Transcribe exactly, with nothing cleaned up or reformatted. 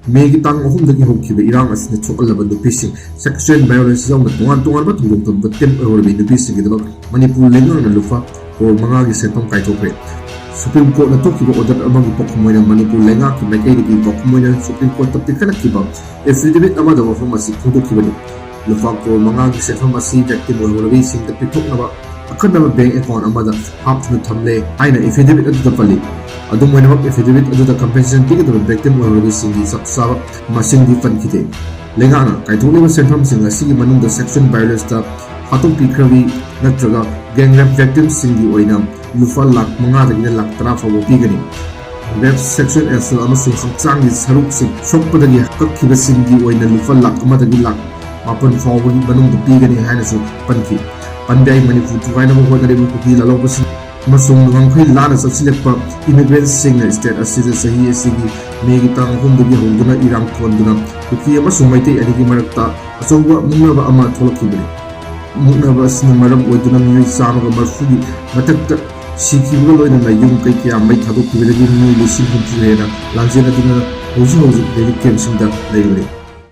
ꯃꯦꯒꯤ ꯇꯥꯡ ꯑꯍꯨꯝꯗꯒꯤ ꯍꯧꯈꯤꯕ ꯏꯔꯥꯡ ꯑꯁꯤꯅ ꯁꯣꯛꯍꯜꯂꯕ ꯅꯨꯄꯤꯁꯤꯡ, sexual violence ꯌꯥꯎꯅ ꯇꯣꯉꯥꯟ ꯇꯣꯉꯥꯟꯕ ꯊꯧꯗꯣꯛ ꯊꯣꯛꯄ ꯇꯤꯝ ꯑꯣꯏꯍꯧꯔꯕ ꯅꯨꯄꯤꯁꯤꯡꯒꯤꯗꯃꯛ ꯃꯅꯤꯄꯨꯔ ꯂꯩꯉꯥꯛꯅ ꯂꯨꯄꯥ ꯀ꯭ꯔꯣꯔ ꯃꯉꯥꯒꯤ ꯁꯦꯟꯐꯝ ꯀꯥꯏꯊꯣꯛꯈ꯭ꯔꯦ꯫ ꯁꯨꯄ꯭ꯔꯤꯝ ꯀꯣꯔꯠꯅ ꯊꯣꯛꯈꯤꯕ ꯑꯣꯔꯗꯔ ꯑꯃꯒꯤ ꯄꯥꯎꯈꯨꯝ ꯑꯣꯏꯅ ꯃꯅꯤꯄꯨꯔ ꯂꯩꯉꯥꯛꯀꯤ ꯃꯥꯏꯀꯩꯗꯒꯤ ꯄꯥꯎꯈꯨꯝ ꯑꯣꯏꯅ ꯁꯨꯄ꯭ꯔꯤꯝ ꯀꯣꯔꯠꯇ ꯄꯤꯈꯠꯂꯛꯈꯤꯕ affidavit ꯑꯃꯗ ꯋꯥꯐꯝ ꯑꯁꯤ ꯐꯣꯡꯗꯣꯛꯈꯤꯕꯅꯤ꯫ ꯂꯨꯄꯥ ꯀ꯭ꯔꯣꯔ ꯃꯉꯥꯒꯤ ꯁꯦꯟꯐꯝ ꯑꯁꯤ victim ꯑꯣꯏꯍꯧꯔꯕꯁꯤꯡꯗ ꯄꯤꯊꯣꯛꯅꯕ ꯑꯈꯟꯅꯕ bank account ꯑꯃꯗ ꯍꯥꯞꯇꯨꯅ ꯊꯝꯂꯦ ꯍꯥꯏꯅ affidavit ꯑꯗꯨꯗ ꯄꯜꯂꯤ꯫ ꯑꯗꯨꯝ ꯑꯣꯏꯅꯃꯛ, affidavit ꯑꯗꯨꯗ compensation ꯄꯤꯒꯗꯕ victim ꯑꯣꯏꯍꯧꯔꯕꯁꯤꯡꯒꯤ ꯆꯞ ꯆꯥꯕ ꯃꯁꯤꯡꯗꯤ ꯄꯟꯈꯤꯗꯦ꯫ ꯂꯩꯉꯥꯛꯅ ꯀꯥꯏꯊꯣꯛꯂꯤꯕ ꯁꯦꯟꯐꯝꯁꯤꯡ ꯑꯁꯤꯒꯤ ꯃꯅꯨꯡꯗ sexual violenceꯇ ꯍꯥꯠꯇꯣꯛꯄꯤꯈ꯭ꯔꯕꯤ ꯅꯠꯇ꯭ꯔꯒ gang rape victimꯁꯤꯡꯒꯤ ꯑꯣꯏꯅ ꯂꯨꯄꯥ ꯂꯥꯈ ꯃꯉꯥꯗꯒꯤꯅ ꯂꯥꯈ ꯇꯔꯥ ꯐꯥꯎꯕ ꯄꯤꯒꯅꯤ꯫ Rape, sexual assault ꯑꯃꯁꯨꯡ ꯍꯛꯆꯥꯡꯒꯤ ꯁꯔꯨꯛꯁꯤꯡ ꯁꯣꯛꯄꯗꯒꯤ ꯀꯛꯈꯤꯕꯁꯤꯡꯒꯤ ꯑꯣꯏꯅ ꯂꯨꯄꯥ ꯂꯥꯈ ꯑꯃꯗꯒꯤ ꯂꯥꯈ ꯃꯥꯄꯟ ꯐꯥꯎꯕꯒꯤ ꯃꯅꯨꯡꯗ ꯄꯤꯒꯅꯤ ꯍꯥꯏꯅꯁꯨ ꯄꯟꯈꯤ꯫ ꯄꯟꯕ ꯌꯥꯏ, ꯃꯅꯤꯄꯨꯔ ꯊꯨꯒꯥꯏꯅꯕ ꯍꯣꯠꯅꯔꯤꯕ ꯀꯨꯀꯤ ꯂꯥꯂꯣꯡꯕꯁꯤꯡ ꯑꯃꯁꯨꯡ ꯉꯝꯈꯩ ꯂꯥꯟꯅ ꯆꯪꯁꯤꯜꯂꯛꯄ immigrantꯁꯤꯡꯅ state ꯑꯁꯤꯗ ꯆꯍꯤ ꯑꯁꯤꯒꯤ ꯃꯦꯒꯤ ꯇꯥꯡ ꯑꯍꯨꯝꯗꯒꯤ ꯍꯧꯗꯨꯅ ꯏꯔꯥꯡ ꯊꯣꯟꯗꯨꯅ ꯀꯨꯀꯤ ꯑꯃꯁꯨꯡ ꯃꯩꯇꯩ ꯑꯅꯤꯒꯤ ꯃꯔꯛꯇ ꯑꯆꯧꯕ ꯃꯨꯛꯅꯕ ꯑꯃ ꯊꯣꯛꯂꯛꯈꯤꯕꯅꯤ꯫ ꯃꯨꯛꯅꯕ ꯑꯁꯤꯅ ꯃꯔꯝ ꯑꯣꯏꯗꯨꯅ ꯃꯤꯑꯣꯏ ꯆꯥꯝꯃꯒ ꯃꯔꯤꯐꯨꯒꯤ ꯃꯊꯛꯇ ꯁꯤꯈꯤꯕꯒ ꯂꯣꯏꯅꯅ ꯌꯨꯝ ꯀꯩ ꯀꯌꯥ ꯃꯩ ꯊꯥꯗꯣꯛꯈꯤꯕꯗꯒꯤ ꯃꯤꯑꯣꯏ ꯂꯤꯁꯤꯡ ꯍꯨꯝꯐꯨ ꯍꯦꯟꯅ ꯂꯥꯟꯖꯦꯟ ꯑꯗꯨꯅ ꯍꯧꯖꯤꯛ ꯍꯧꯖꯤꯛ relief campꯁꯤꯡꯗ ꯂꯩꯔꯤ꯫